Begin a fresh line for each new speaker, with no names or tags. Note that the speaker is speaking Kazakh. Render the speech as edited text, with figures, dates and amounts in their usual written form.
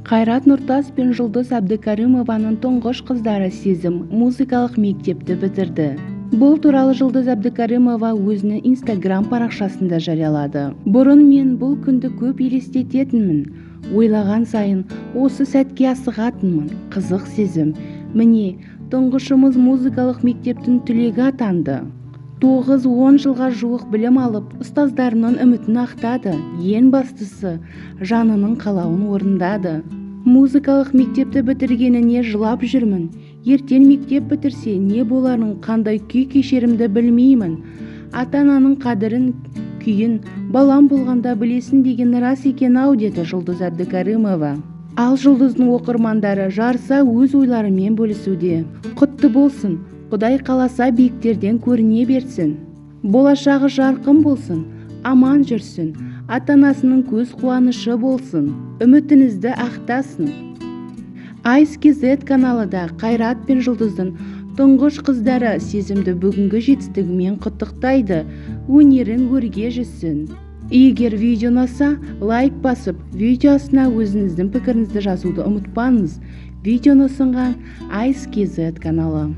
Қайрат Нұртас пен Жұлдыз Әбдікәрімованың тұңғыш қыздары Сезім музыкалық мектепті бітірді. Бұл туралы Жұлдыз Әбдікәрімова өзінің Инстаграм парақшасында жариялады. Бұрын мен бұл күнді көп елестететінмін. Ойлаған сайын осы сәтке асығатынмын. Қызық сезім. Міне, тұңғышымыз музыкалық мектептің түлегі атанды. 9-10 жылға жуық білім алып, ұстаздарының үмітін ақтады. Ең бастысы, жанының қалауын орындады. Музыкалық мектепті бітіргеніне жылап жүрмін. Ертең мектеп бітірсе, не боларын, қандай күй кешерімді білмеймін. Ата-ананың қадірін, күйін балам болғанда білесің деген рас екен-ау, деді Жұлдыз Әбдікәрімова. Ал Жұлдыздың оқырмандары жарыса өз ойларымен бөлісуде. Құтты болсын, Құдай қаласа, биіктерден көріне берсін. Болашағы жарқын болсын, аман жүрсін, ата-анасының көз қуанышы болсын, үмітіңізді ақтасын. Айс KZ каналы да Қайрат пен Жұлдыздың тұңғыш қыздары Сезімді бүгінгі жетістігімен құттықтайды. Өнерің өрге жүзсін. Егер видео ұнаса, лайк басып, видео астына өзіңіздің пікіріңізді жазуды ұмытпаңыз. Видеоны ұсынған Айс KZ каналы.